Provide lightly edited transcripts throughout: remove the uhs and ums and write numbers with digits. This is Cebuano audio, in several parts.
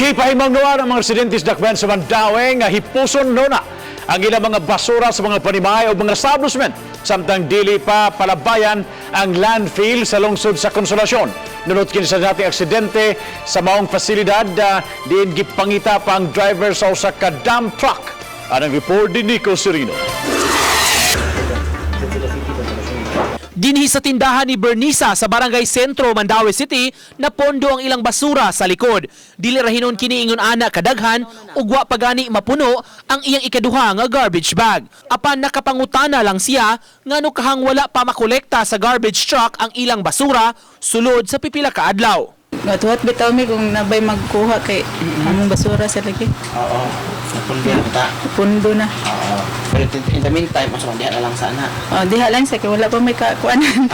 Gipahimangnoan ang mga residente sa Dakbayan sa Mandaue nga hipuson nuna ang ilang mga basura sa mga panimalay o mga establishment samtang dili pa palabayan ang landfill sa lungsod sa Konsolasyon. Nunot kini sa dating aksidente sa maong pasilidad diin gipangita pa ang driver sa usa ka dump truck. Anang report ni Nico Serino. Dinhi sa tindahan ni Bernisa sa Barangay Sentro, Mandaue City, napondo ang ilang basura sa likod. Dili ra hinon kini ingon ana kadaghan ug wa pa gani mapuno ang iyang ikaduha nga garbage bag. Apan nakapangutana lang siya ngano kahang wala pa makolekta sa garbage truck ang ilang basura sulod sa pipila ka adlaw. Gatuhat bitaw mi kung nabay magkuha kay among basura sa lagi. Oo. Napundo na ta. Pundo na. Oo. Pero in the meantime, mas diha na lang sana. Oh, diha lang sa kay wala pa may kakuanan.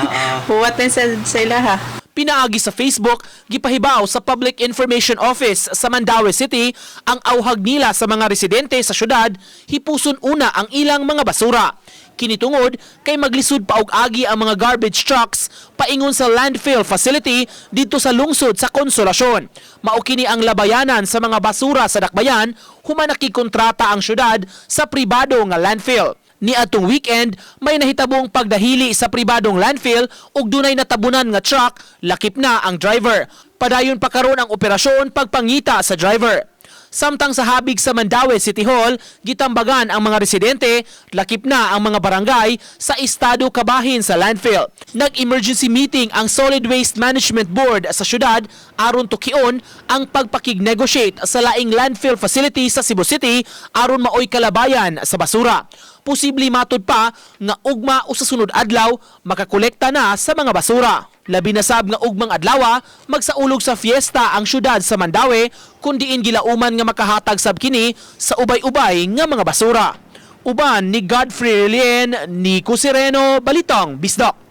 Huwat na sa ilaha. Pinaagi sa Facebook, gipahibaw sa Public Information Office sa Mandaue City ang auhag nila sa mga residente sa syudad, hipuson una ang ilang mga basura. Kini tungod kay maglisod pa og agi ang mga garbage trucks paingon sa landfill facility didto sa lungsod sa Konsolasyon. Mao kini ang labayanan sa mga basura sa Dakbayan human nakikontrata ang syudad sa pribado nga landfill. Niadtong weekend, may nahitabong pagdahili sa pribadong landfill ug dunay natabunan nga truck, lakip na ang driver. Padayon pa karon ang operasyon pagpangita sa driver. Samtang sa habig sa Mandaue City Hall, gitambagan ang mga residente, lakip na ang mga barangay sa estado kabahin sa landfill. Nag-emergency meeting ang Solid Waste Management Board sa syudad aron tukion ang pagpakig-negotiate sa laing landfill facility sa Cebu City aron maoy kalabayan sa basura. Posible matud pa nga ugma o sa sunod adlaw makakolekta na sa mga basura. Labi na sab nga ugmang adlawa magsaulog sa fiesta ang syudad sa Mandaue kun diin gilauman nga makahatag sab kini sa ubay-ubay nga mga basura. Uban ni Godfrey Relien, Nico Sereno, Balitang Bisdak.